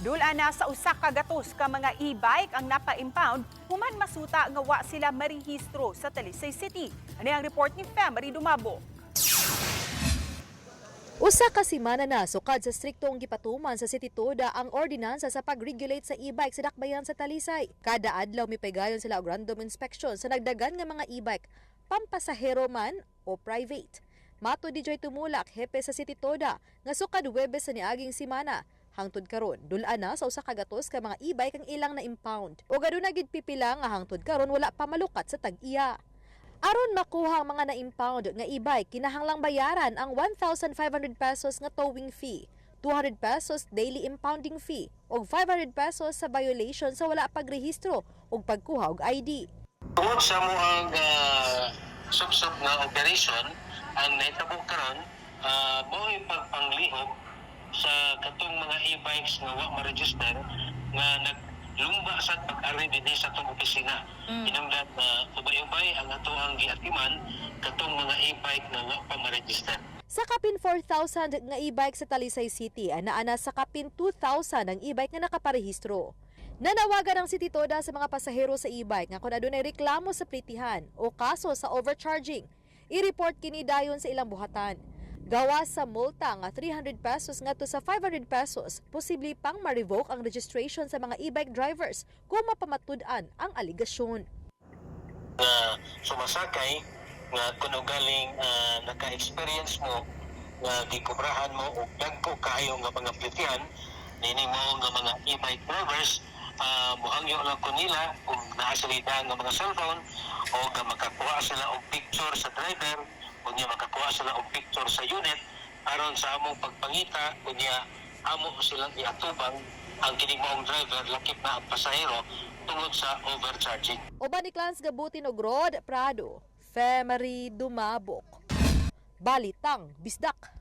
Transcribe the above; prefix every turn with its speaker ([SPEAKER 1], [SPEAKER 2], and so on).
[SPEAKER 1] Dula na sa 100 ka mga e-bike ang napa-impound human masuta nga wa sila marehistro sa Talisay City. Ani ang report ni Femery Dumabo.
[SPEAKER 2] 1 ka semana na sukad sa striktong gipatuman sa City Toda ang ordinansa sa pag-regulate sa e-bike sa dakbayan sa Talisay. Kada adlaw mipegayon sila og random inspection sa nagdagan nga mga e-bike, pampasahero man o private. Matod ni Joy Tumulak, hepe sa City Toda, nga sukad Huwebes sa niaging simana, hangtod karon, dul-an na sa 100 ka mga e-bike ang ilang na-impound. O aduna gid pipila nga hangtod karon wala pa malukat sa tag-iya. Aron makuha ang mga na-impound nga e-bike, kinahanglang bayaran ang 1,500 pesos nga towing fee, 200 pesos daily impounding fee, ug 500 pesos sa violation sa wala pagrehistro ug pagkuha og ID.
[SPEAKER 3] Tungod sa among subsob nga operation, ang nahitabo karon mao'y pagpanglihok sa katong mga e-bikes nga wa ma-register nga naglumba sa pag-ari dinhi sa atong opisina. Hinungdan na ubay-ubay ang atoang giatiman katong mga e-bike nga wa pa ma-register.
[SPEAKER 2] Sa kapin 4,000 nga e-bike sa Talisay City, ana-ana sa kapin 2,000 ang e-bike nga nakaparehistro. Nanawagan ang City Toda sa mga pasahero sa e-bike nga kung adunay reklamo sa plitihan o kaso sa overcharging, i-report kini dayon sa ilang buhatan. Gawas sa multa nga 300 pesos ngadto sa 500 pesos, posible pang ma-revoke ang registration sa mga e-bike drivers kung mapamatud-an ang aligasyon.
[SPEAKER 3] Nga sumasakay nga kuno galing naka-experience mo nga gikubrahan mo og dagko kaayo nga mga plitihan nini mo nga mga e-bike drivers, muhangyo lang ko nila kung naa sila nga mga cellphone o nga makakuha sila og picture sa driver, unya makakuha sila og picture sa unit aron sa among pagpangita, unya amo silang iatubang ang kining maong driver lakip na ang pasahero tungod sa overcharging.
[SPEAKER 2] Uban ni Clans Gabutin og Rod Prado, Femery Dumabok. Balitang Bisdak.